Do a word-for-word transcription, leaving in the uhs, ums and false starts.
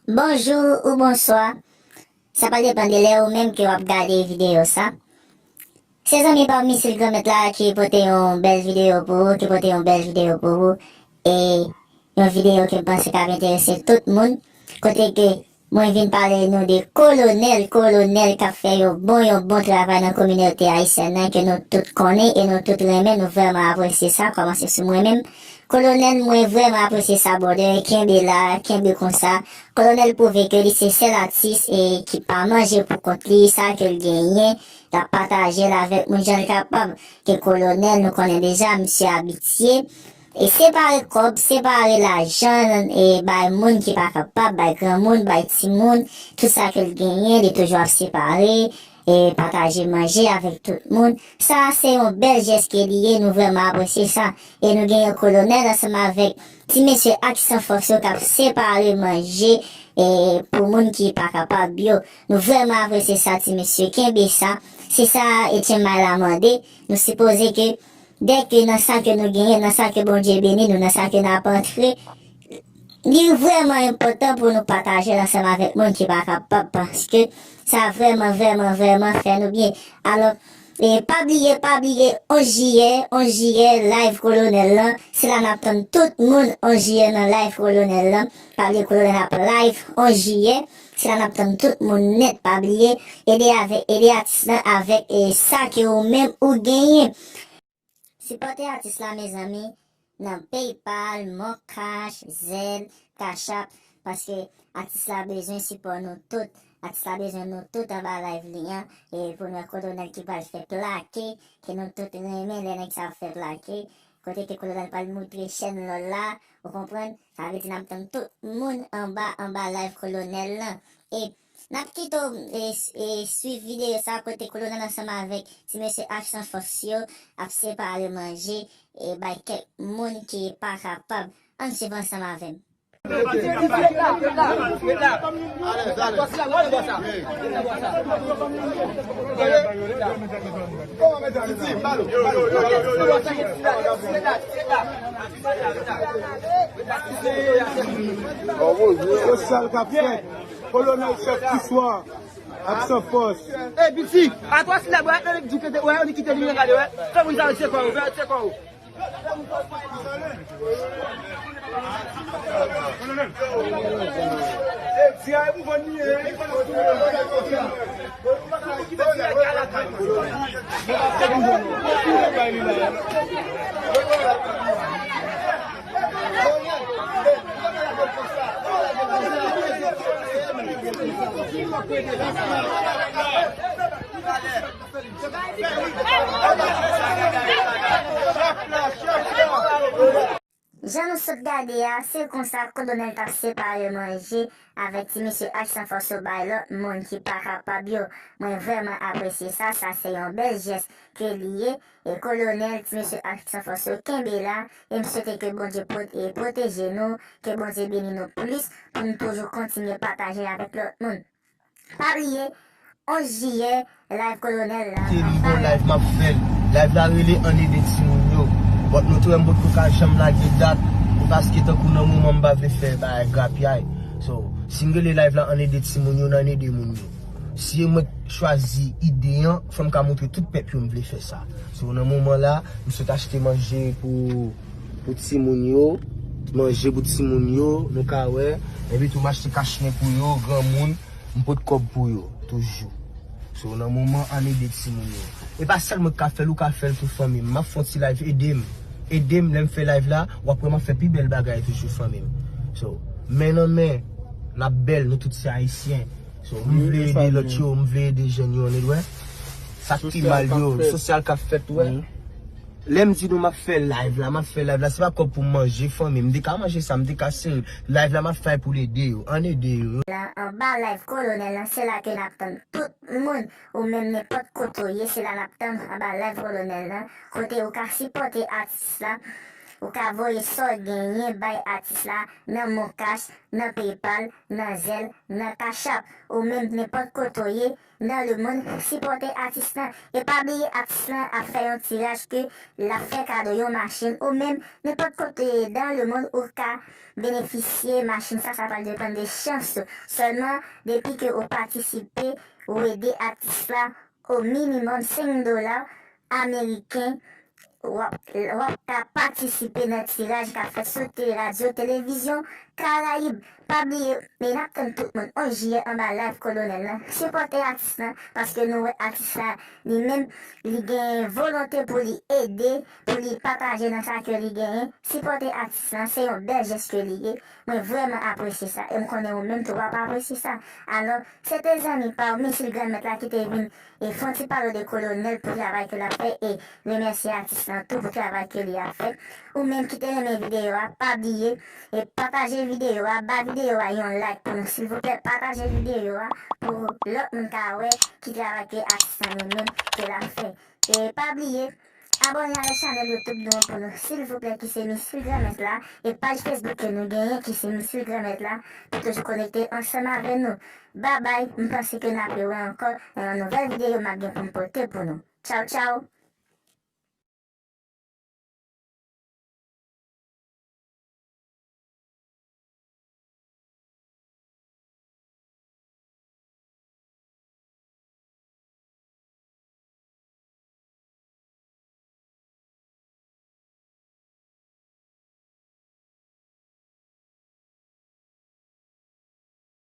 Bonjou ou bonswa. Sa pral depann de lè ou menm ke w ap gade videyo sa. Se zanmi pa w Misil Granmèt la ki pote yon bèl videyo pou ou, ki pote yon bèl videyo pou ou. E yon videyo ke m panse k ap enterese tout moun. Kote ke mwen vin pale nou de Kolonèl, Kolonèl k ap fè yon bon, yon bon travay nan kominote ayisyèn nan ke nou tout konnen e nou tout renmen, nou vrèman apresye sa, kòmanse sou mwen menm. Kolonèl, mwen vrèman apresye sa, brother. Kenbe la, kenbe konsa. Kolonèl pwouve ke li se sèl atis e ki pa manje pou kont li, sa ke l genyen, l ap pataje l avèk moun jan l kapab. Ke Kolonèl, nou konnen deja, misye abitye. E separe kòb, separe lajan, e bay moun ki pa kapab, bay granmoun, bay timoun, tout sa ke l genyen, li toujou ap separe, e pataje manje avèk tout moun. Sa a se yon bèl jès ke li ye, nou vrèman apresye sa. E nou genyen Kolonèl ansanm avèk ti mesye Aksan Fòs yo k ap separe manje, e pou moun ki pa kapab yo. Nou vrèman apresye sa, ti mesye. Kenbe sa. Se sa Etienne May la mande. Nou sipoze ke dèke nan sa ke nou genyen, nan sa ke Bondye beni nou, nan sa ke n ap antre, li vrèman enpòtan pou nou pataje l ansanm avèk moun ki pa kapab, paske sa vrèman, vrèman, vrèman fè nou byen. Alò, e pa bliye, pa bliye, onz jiyè, onz jiyè, live Kolonèl lan, se la n ap tann tout moun, onz jiyè nan live Kolonèl lan. Pa bliye Kolonèl ap live onz jiyè, se la n ap tann tout moun nèt. Pa bliye, ede avèk, ede atis lan avèk, e sa ke ou menm ou genyen. Sipòte atis la, mezanmi, nan PayPal, MonCash, Zelle, Cash App, paske atis la bezwen sipò nou tout. Atis la bezwen nou tout anba live li an. E pou nou wè Kolonèl ki pral fè plake, ke nou tout renmen lè nèg sa ap fè plake. Kote ke Kolonèl pral moutre chèn lòl la, ou konprann? Sa vle di n ap tann tout moun anba, anba live Kolonèl lan. E n ap kite w, e, e, swiv videyo sa kote Kolonèl ansanm avèk ti mesye Aksan Fòs yo ap separe manje e bay kèk moun ki pa kapab. Ann swiv ansanm avè m. Yo, sal k ap fèt. Kolonèl chèf pouswa. Aksan Fòs. Ey, piti, atò sila, bwè, nan nèg di kite, wè, ann kite li gade, wè. Fè moun sa yo tcheke w, fè tcheke w. Jan nou sot gade a, se konsa Kolonèl t ap separe manje avèk ti mesye Aksan Fòs yo bay lòt moun ki pa kapab yo. Mwen vrèman apresye sa, sa se yon bèl jès ke li ye. E Kolonèl, ti mesye Aksan Fòs yo, kenbe la, e m swete ke Bondye pwote-, e pwoteje nou, ke Bondye beni nou plis, pou nou toujou kontinye pataje avèk lòt moun. Pa bliye, onz jiyè, live Kolonèl la. Te li bon live m ap fè l. Live la rele Ann ede timoun yo. But nou t wè m potko ka janm lage dat. E paske tankou nan moman m pa vle fè bagay grapyay. So, si m rele live la Ann ede timoun yo, n ann ede moun yo. Si e mwen k chwazi ide an, fò m ka montre tout pèp yo m vle fè sa. So, nan moman la, m sot achte manje pou, pou timoun yo. Manje pou timoun yo, nou ka wè. Epi tou m achte kachnen pou yo, granmoun. M pot kòb pou yo, toujou. So, nan moman, ann ede timoun yo. E pa sèl mwen k ka fè l, ou ka fè l pou fanmi m. M ap fè yon ti live, ede m. Ede m, lè m fè live la, w ap wè m ap fè pi bèl bagay toujou, fanmi m. So, men nan men, n ap bèl, nou tout se Ayisyen. So, m vle ede lòt yo, m vle ede jèn yo, ann ede, wè. Sa k pi mal yo, sosyal k ap fèt, wè. Lè m di nou m ap fè live la, m ap fè live la, se pa kòb pou m manje fanmi m. M te ka manje sa, m te ka sere. Live la m ap fè pou l ede yo. Ann ede yo. La, anba live Kolonèl lan, se la ke n ap tann tout moun, ou menm nenpòt kote w ye, se la n ap tann anba live Kolonèl lan, kote ou ka sipòte atis la. Ou ka voye sa w genyen bay atis la nan MonCash, nan PayPal, nan Zelle, nan Cash App. Ou menm nenpòt kote w ye nan lemonn, sipòte atis lan. E pa bliye atis lan ap fè yon tiraj ke l ap fè kado yon machin. Ou menm nenpòt kote w ye nan lemonn ou ka benefisye machin sa, sa pral depann de chans ou. Sèlman depi ke ou patisipe, ou ede atis la o minimòm senk dola ameriken, w ap, w ap ka patisipe nan tiraj k ap fèt sou te radyo televizyon Karayib. Pa bliye, men n ap tann tout moun on jiyè anba live Kolonèl lan. Sipòte atis lan, paske nou wè atis la, li menm, li gen volonte pou li ede, pou li pataje nan sa ke li genyen. Sipòte atis lan, se yon bèl jès ke li ye. Mwen vrèman apresye sa, e m konnen ou menm tou w ap apresye sa. Alò, se te zanmi pa w, Michel Granmèt la ki te vin e fè yon ti pale de Kolonèl pou travay ke l ap fè e remèsye atis lan tou pou travay ke li ap fè. Ou menm ki te renmen videyo a, pa bliye e pataje videyo a, ba videyo a yon like pou nou silvouplè, pataje videyo a pou lòt moun ka wè ki travay ke atis lan li menm ke l ap fè. E pa bliye abòne avèk chanèl YouTube nou an pou nou silvouplè ki se Michel Granmèt la, e paj Facebook ke nou genyen ki se Michel Granmèt la, pou toujou konekte ansanm avè nou. Babay, m panse ke n ap wè ankò nan yon nouvèl videyo m ap gen pou m pote pou nou. Tchaw, tchaw!